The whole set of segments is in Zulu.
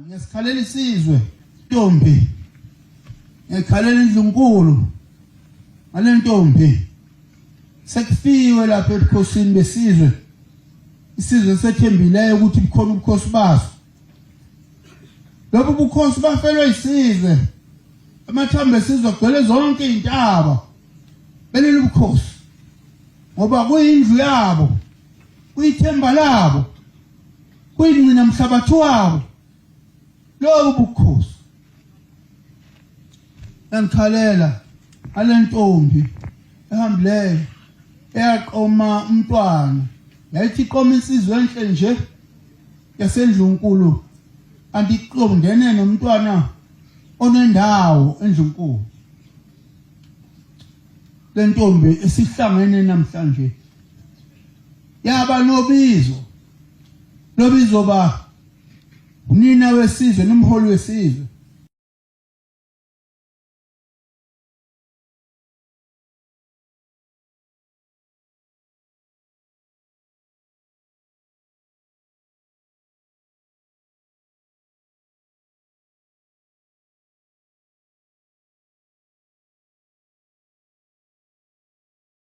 Ngiyasikhalela isizwe ntombi. Ngiyakhalela indlunkulu ngale ntombi. Sekufiwe lapha ebukhosini besizwe. Isizwe sethembileyo ukuthi bukhona ubukhosi baso. Lobu bukhosi bafelwe isizwe. Amathambo esizwe agcwele zonke izintaba. Belile ubukhosi. Ngoba kuyindlu yabo. Kuyithemba labo. Kuyingcina mhlabathi wabo. Lobu bukhosi. Ngikhalela alentombi ehambileyo eyaqoma umntwana yayithi iqoma insizwa enhle nje yasendlunkulu kanti iqondene nomntwana onendawo endlunkulu. Lentombi esihlangene namhlanje yaba nobizo, lobizo ba unina wesizwe nomholi wesizwe.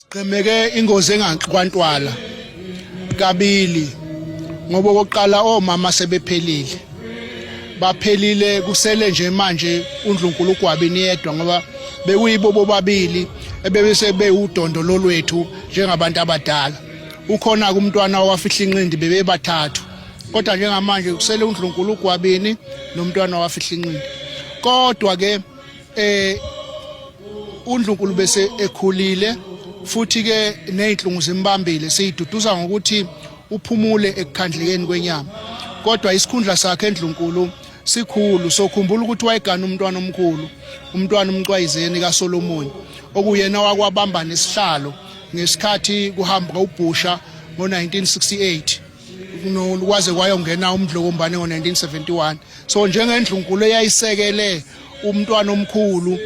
Gqemeke ingozi engakwantwala kabili ngoba okokuqala omama sebephelile, baphelile kusele nje manje uNdlunkulu uGwabini yedwa ngoba bekuyibo bobabili ebebese bewudondo lolwethu njengabantu abadala. Ukhona-ke umntwana owafihla inqindi, bebebathathu, kodwa njengamanje kusele uNdlunkulu uGwabini nomntwana owafihla inqindi. Kodwa ke uNdlunkulu bese ekhulile futhi ke nezinhlungu zimbambile, siyiduduza ngokuthi uphumule ekukhandlekeni kwenyama, kodwa isikhundla sakhe eNdlunkulu sikhulu. Sokhumbula ukuthi wayegana umntwana omkhulu, umntwana uMcwayizeni kaSolomon, okuyena wakwabamba nesihlalo ngesikhathi kuhamba uBhusha ngo-1968 kwaze kwayongena uMdlokombane ngo-1971. So njengendlunkulu eyayisekele umntwana omkhulu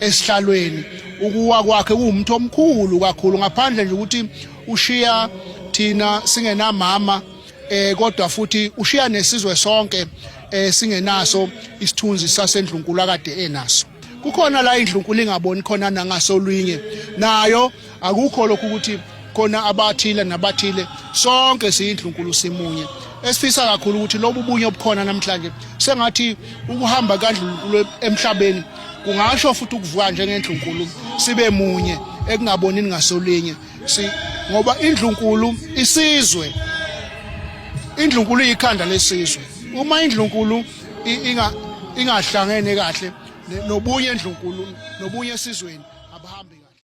esihlalweni, ukuwa kwakhe kuwumuntu omkhulu kakhulu, ngaphandle nje ukuthi ushiya thina singenamama, kodwa futhi ushiya nesizwe sonke singenaso isithunzi sasendlunkulu akade enaso. Kukhona la indlunkulu ingaboni khona nangasolwinye nayo, akukho lokhu ukuthi khona abathile nabathile, sonke siyindlunkulu simunye. Esifisa kakhulu ukuthi lobu bunye obukhona namhlanje, sengathi ukuhamba kandlunkulu emhlabeni kungasho futhi ukuvuka njengendlunkulu sibe munye ekungabonini ngasolinye, si ngoba indlunkulu isizwe, indlunkulu iyikhanda lesizwe. Uma indlunkulu ingahlangene kahle nobunye endlunkulu nobunye esizweni abahambi.